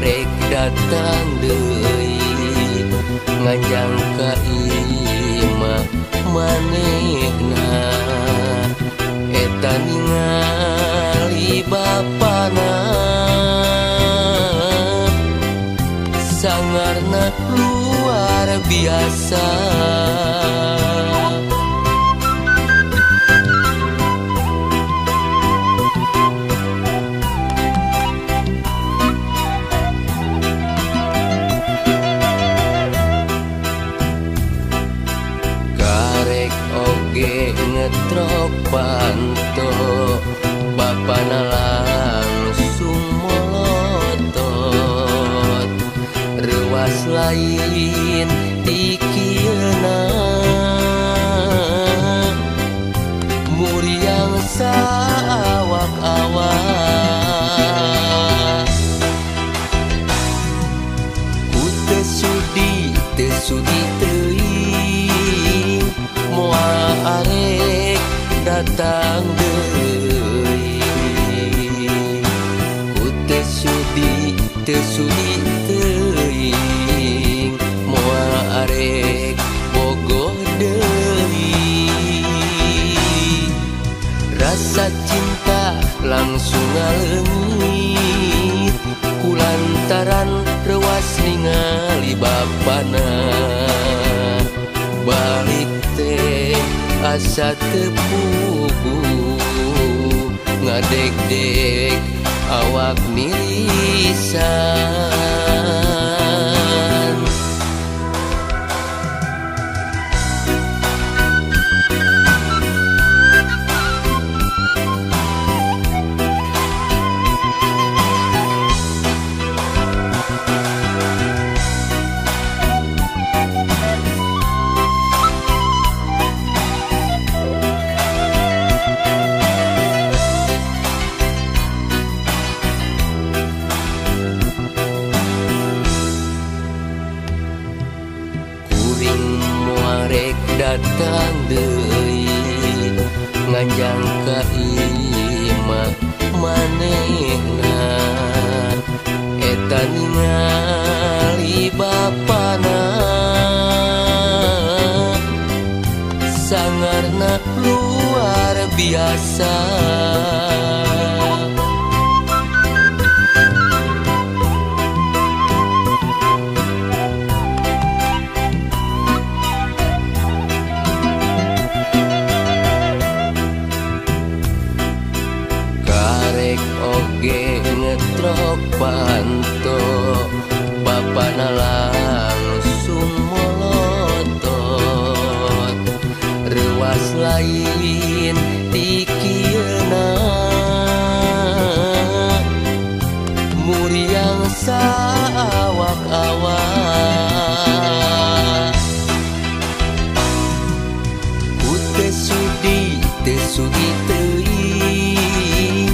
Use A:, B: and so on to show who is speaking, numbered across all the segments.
A: Moal rek datang deui nganjang ka imah manehna eta ningali bapana sangarna luar biasa. Karek oge ngetrok panto bapana langsung molotot reuas lain dikieuna muriang saawak-awak ku teu sudi teuing moal arek datang deui ku teu sudi teuing moal arek bogoh deui rasa cinta langsung ngaleungit kulantaran reuas ningali bapana balik teh asa teu puguh ngadegdeg awak mirisan. Moal rek datang deui nganjang ka imah manehna eta ningali bapana sangarna luar biasa. Karek oge ngetrok panto bapana langsung molotot reuas lain dikieuna muriang saawak-awak ku teu sudi teuing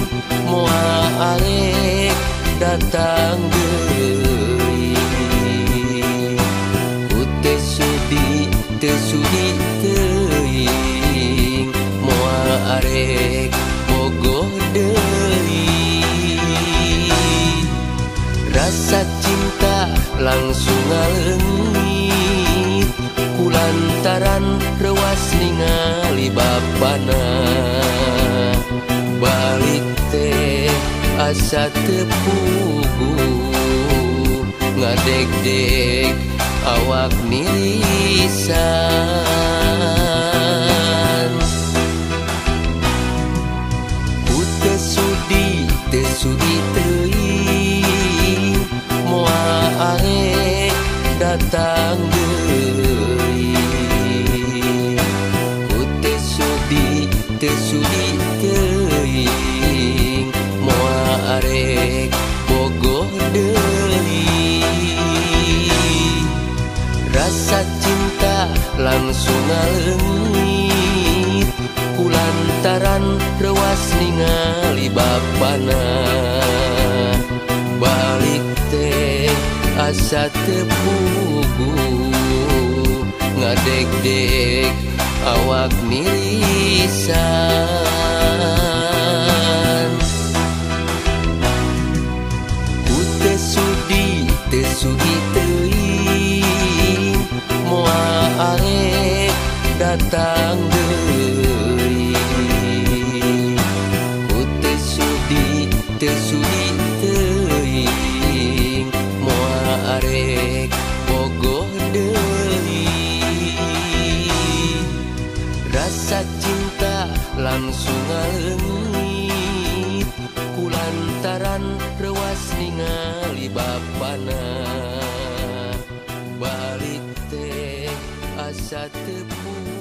A: moal arek datang deui ku teu sudi teuing moal arek bogoh deui rasa cinta langsung ngaleungit kulantaran reuas ningali bapana balik teh asa teu puguh ngadegdeg awak mirisan. Ku teu sudi teuing moal arek datang deui ku teu sudi teuing moal arek bogoh deui rasa cinta langsung ngaleungit kulantaran reuas ningali bapana balik teh asa teu puguh ngadegdeg awak mirisan. Ku teu sudi Teu sudi teuing moal arek bogoh deui. Rasa cinta langsung ngaleungit kulantaran reuas ningali bapana. Balik teh asa teu.